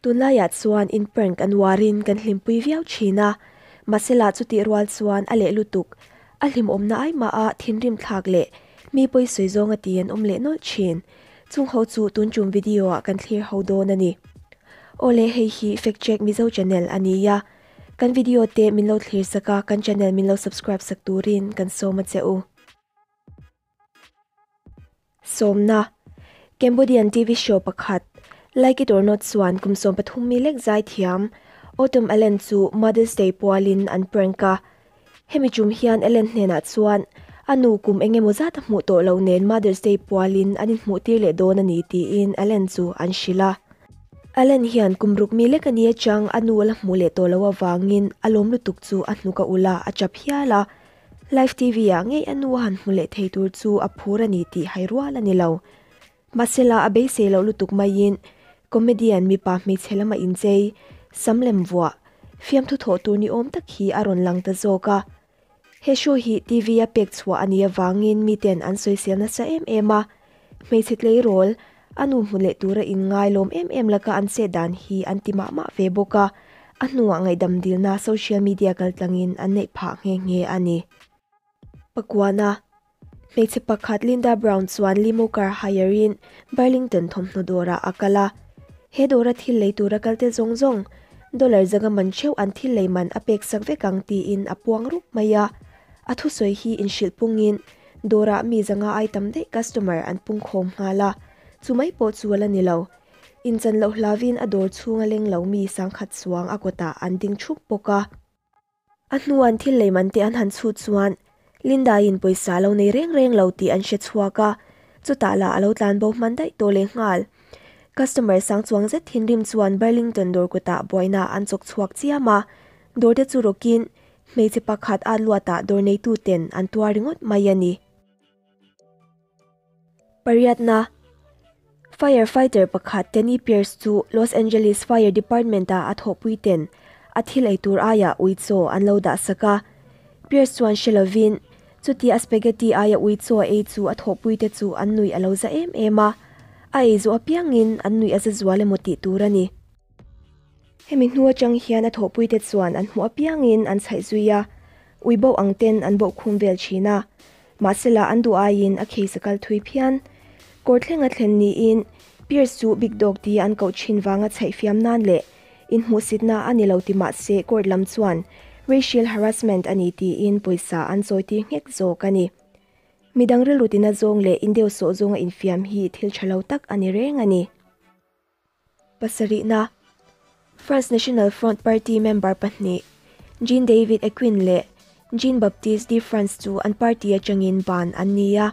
Tunlaiah chuan in prank an uarin kan hlimpui viau thin a, mahsela chutih rual chuan a leh lutuk, a hlimawmna ai maha thinrim thlak leh mi pawi sawi zawnga ti an awm leh nawlh thin. Chung ho chu tun tum video ah kan thlir ho dawn a ni. Awle hei hi Fact Check Mizo channel a ni a, kan video te min lo thlir sak a kan channel min lo subscribe sak turin kan sawm a che u. Sawmna, Cambodian TV show pakhat, Like It Or Not chuan kum 13 mi lek zai thiam Autumn Allen chu Mother's Day pualin an prank a. Hemi tum hian Allen hnenah chuan a nu kum eng emaw zat a hmuh tawh loh nen Mother's Day pualin an inhmuh tir leh dawn a ni tiin Allen chu an hrilh a. Allen hian kum ruk mi lek a ni atang a nu a la hmuh leh tawh loh avangin a lawm lutuk chu a hnuk a ulh a, a chap hial a. Live TV ah ngei a nu a han hmu leh thei tur chu a phur a ni tih hai rual a ni lo. Mahsela a beisei loh lutuk maiin comedian mipa hmeichhe lama inchei, sam lem vuah, fiamthu thawh tur ni awm tak hi a rawn lang ta zawk a. He show hi TV a pek chhuah a nih avangin miten an sawisel nasa em em a, hmeichhe tleirawl, a nu hmu leh tura inngai lawm em em laka an chet dan hi an ti mah mah ve bawk a, a hnuah ngaihdam dilna social media kaltlangin an neih phah nghe nghe a ni. Pakuana, Hmeichhe pakhat Linda Brown chuan limo car hire in Burlington thawmhnaw dawrah a kal a, he dawra thil lei tura kalte zawng zawng dollar zanga man theuh an thil lei man a pek sak vek ang tiin a puang rup mai a, a thusawi hi inhrilh pungin Dawrah mi zanga ai tam daih customer an pung khawm nghal a, chu mai pawh chu a la ni lo. Inchan loh hlavin a dawr chhunga leng lo mi sangkhat chuang a kawtah an ding thup bawk a. A hnuan thil lei man te an han chhut chuan Linda-in pawisa a lo nei reng reng lo tih an hre chhuak a, chutah lah a lo tlan bo hman daih tawh leh nghal. Customer sang chuang zet thinrim chuan Burlington dawr kawtah buaina an chawk chhuak chiam a, dawr te chu rawkin Hmeichhe pakhat a luatah dawr neituten an tuar ringawt mai a ni. Pariatna, Fire fighter pakhat Danny Pierce chu Los Angeles Fire Department-ah a thawhpuiten a thil ei tur aiah ui chaw an lo dah sak a. Pierce chuan hre lovin chuti a spaghetti aia ui chaw a ei chu a thawhpuite chu an nuih a lo za em em a, a ei zawh apiangin an nuih a za zual emaw tih tur a ni. Hemi hnu atang hian a thawhpuite chuan an hmuh apiangin an chhaih zui a, ui boh ang ten an boh khum vel thin a. Mahsela an duh aiin a case a kal thui phian. Kawr thleng a thlen niin Pierce chu Big Dog tia an koh thin vanga chhaih fiam nan leh inhmuhsitna a ni lo ti mahse court lam chuan racial harassment a ni tiin pawisa an chawitir nghek zawk a ni. Midang rilru tina zawng leh indeuhsawh zawnga infiam hi thil tha lo tak a ni reng a ni. Pasarihna, France National Front Party member pahnih, Jean David Equin leh Jean Baptiste de France chu an party atangin ban an ni a.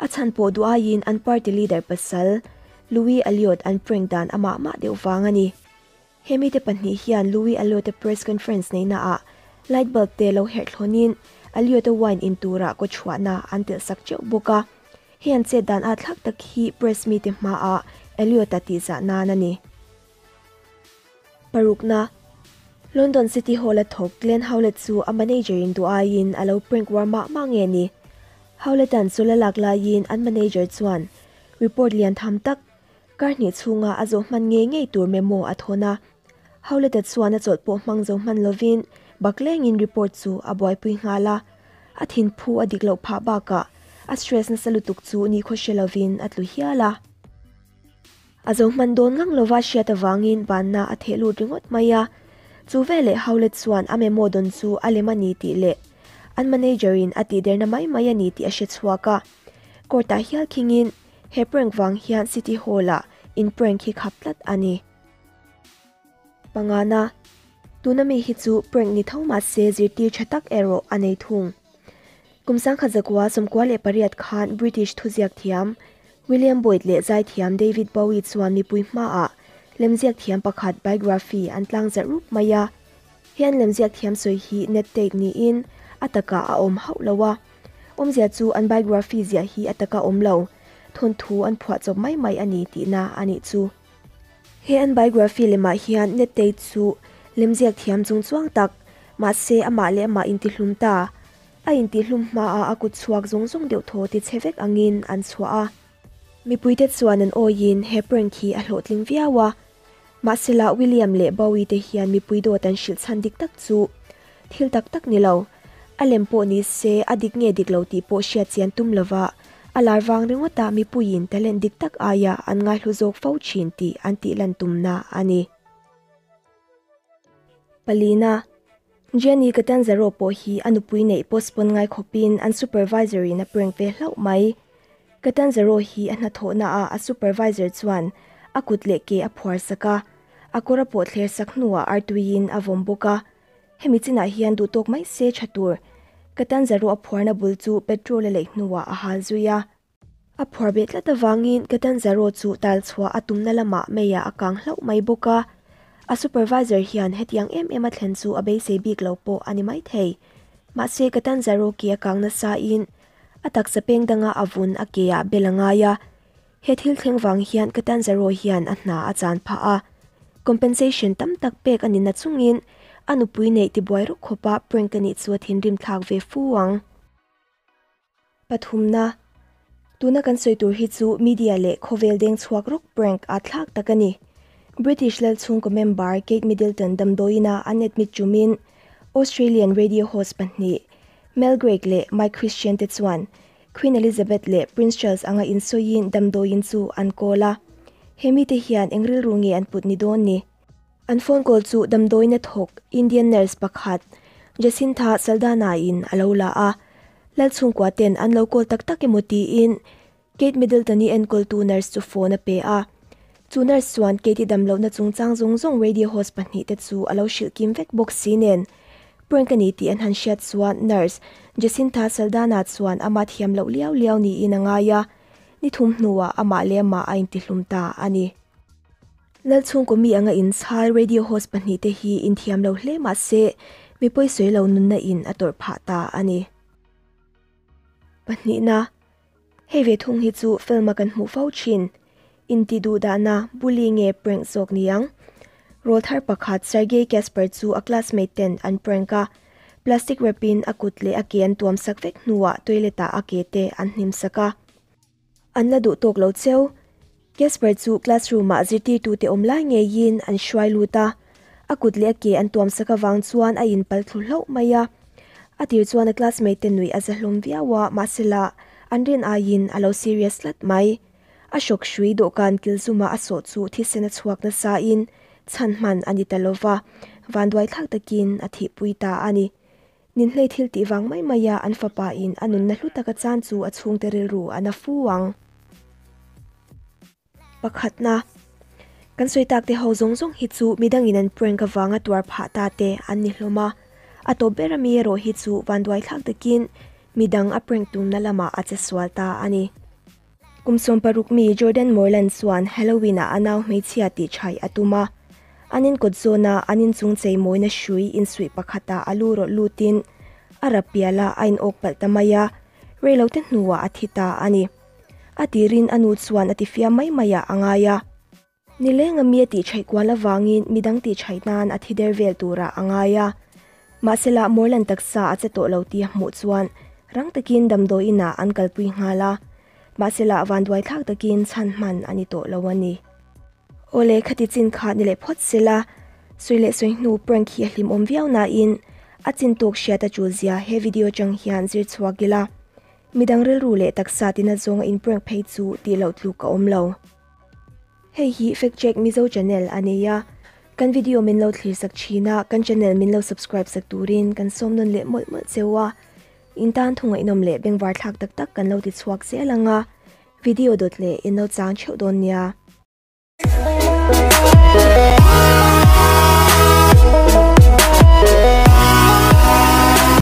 A chhan pawh duh aiin an party leader pasal, Louis Aliot an prank dan amah mah deuh vang a ni. He mite pahnih hian Louis Aliot-a press conference neihnaah light bulb te lo herh thlawnin Aliot-a wine in turah kawchhuahna an telh sak teuh bawk a. Hei an chet dan at thlak tak hi press mite hmaah Elliot-a tihzah nan a ni. Parukna, London City Hall-a thawk Glenn Howlett chu a manager-in duh aiin a lo prank uar mah mah nge ni? Howlett-a'n chawl a lak laiin an manager chuan report lian tham tak, kar hnih chhunga a zawh hman ngei ngei tur memo a thawn a. Howlett-a chuan a chawlh pawh hmang zo hman lovin baklengin report chu a buaipui nghal a. A thinphu a dik loh phah bakah a stress nasa lutuk chu nikhaw hre lovin a tlu hial a. A zo hman dawn ngang lova hriat avangin banna a theh lut ringawt mai a. Chu veleh Howlett chuan a memo dawn chu a lem a ni tih leh an manager in a tihderna mai mai a ni tih a hre chhuak a. Court ah hial khingin he prank vang hian City Hall ah in prank hi khap tlat a ni. Pangana, Tuna mi hi chu prank ni tho mahse zirtir tha tak erawh a nei thung. Kum sangkhat zakua 98 khan British thuziak thiam William Boyd leh zaithiam David Bowie chuan mipui hmaah lemziak thiam pakhat biography an tlang zarh rup mai a. Hian lemziak thiam sawi hi Ned Tate niin a takah a awm hauh lo a. Awmzia chu an biography ziah hi a taka awm lo, thawnthu an phuah chawp mai mai a ni tihna a nih chu. He an biography lemah hian Ned Tate chu lemziak thiam chung chuang tak, mahse amah leh amah intihlum ta. A intihlum hmaah a kut chhuak zawng zawng deuh thaw ti chhe vek angin an chhuah a. Mipuite chuan an awiin he prank hi a hlawhtling viau a. Mahsela William leh Bowie te hian mipui dawt an hrilh chhan dik tak chu thil tak tak ni lo. A lem pawh ni se a dik nge dik lo tih pawh hriat chian tum lova a lar vang ringawta mipuiin talent dik tak aia an ngaihlu zawk fo thin tih an tih lan tumna a ni. Palina, Gianni Catanzaro pawh hi a nupui neih postpone ngai khawpin an supervisor in a prank ve hlauh mai. Catanzaro hi a hnathawhna ah a supervisor chuan a kut leh ke a phuar sak a, a kawr a pawh thler sak hnuah artuiin a vawm bawk a. Hemi chinah hian duhtawk mai se tha tur. Catanzaro a phuarna bul chu petrol a leih hnuah a hal zui a. A phuar beh tlat avangin Catanzaro chu tal chhuah a tumna lamah meiah a kang hlauh mai bawk a. A supervisor hian hetiang em em a thlen chu a beisei bik lo pawh a ni maithei. Mahse Catanzaro ke a kang nasain a taksa peng danga a vun a ke ah bel a ngai a. He thil thleng vang hian Catanzaro hian a hna a chan phah a. Compensation tam tak pek a ni na chungin a nupui neih tibuai ruk khawpa prank a nih chu a thinrim thlak ve fu ang. Pathumna, Tuna kan sawi tur hi chu media leh khawvel deng chhuak rawk prank aa thlak tak a ni. British lalchhungkaw member Kate Middleton damdawiina an admit chumin Australian radio host pahnih Mel Greig leh Mike Christian te chuan Queen Elizabeth leh Prince Charles anga insawiin damdawiin chu an kawl a. He mite hian eng rilru nge an put ni dawn ni? An phone call chu damdawiina thawk Indian nurse pakhat Jacintha Saldana-in a lo la a. Lalchhungkua ten an lo call tak tak emaw tiin Kate Middleton-i enkawltu nurse chu phone a pe a. Chu nurse chuan Kate-i damlohna chungchang zawng zawng radio host pahnihte chu a lo hrilh kim vek bawk si nen. Prank a ni tih an han hriat chuan nurse Jacintha Saldana chuan ama thiam loh liau liau niin a ngai a, ni thum hnuah amah leh amah a intihlum ta a ni. Lalchhungkaw mi anga inchhal radio host pahnihte hi inthiam lo hle mah se mi pawisawi lo nunna in a tawrh phah ta a ni. Pahnihna, Hei ve thung hi chu film a kan hmuh fo thin. Inti duh dahna, bully nge prank zawk niang? Rawl thar pakhat Sergei Kasper chu a classmate ten an prank a, plastic wrap in a kut leh a ke an tuam sak vek hnuah toilet ah a ke te an hnim sak a. An la duh tawk lo cheu. Casper chu classroom ah zirtirtute awm lai ngeiin an hruai lut a, a kut leh a ke an tuam sak avang chuan a inpal thlu hlauh mai a. A tir chuan a classmate te nuih a za hlawm viau a, mahsela an rin aiin a lo serious tlat mai. A hrawk hrui dawhkan kilzuma a sawh chu thisen a chhuak nasain chhan hman a ni ta lova, vanduaithlak takin a thihpui ta a ni. Ninhlei thil tih vang mai mai a an fapa in a nunna hlu taka chan chu a chhungte rilru a na fu ang. Pakhatna, Kan sawi tak te ho zawng zawng hi chu midangin an prank avanga tuar phah ta te an ni hlawm a, a tawp ber ami erawh hi chu vanduai thlak takin midang a prank tumna lamah a che sual ta a ni. Kum 16 mi Jordan Moreland chuan Halloween-ah a nau hmeichhia tih chhaih a tum a. An inkawt zawna an inchung chei mawina hrui insuih pakhatah a lu rawh lutin a rap pial a, a inawk palh ta mai a, reilote hnuah a thi ta a ni. A tirin a nu chuan a tifiam mai maiah a ngai a. Nileng a mi a tih chhaih kual avangin midang tih chhaih nan a thi der vel turah a ngai a. Mahsela Moreland taksa a che tawh lo tih a hmuh chuan rang takin damdawi inah an kalpui nghal a. Mahsela vanduai thlak takin chhan hman a ni tawh lo a ni. Awle khati chin kha ni leh phawt sela, sawi leh sawi hnu prank hi a hlimawm viau nain a chin tawk hriat a tul zia he video chang hian zir chhuak ila. Midang rilru leh taksa tina zawnga in prank phei chu tih loh tluk a awm lo. Hei hi Fact Check Mizo channel a nei a, kan video min lo thlir sak thin a, kan channel min lo subscribe sak turin kan sawm nawn leh mawlh mawlh cheu a, in tan thu ngaihnawm leh bengvar thlak tak tak kan lo ti chhuak zel ang a, video dawt leh in lo chang theuh dawn nia.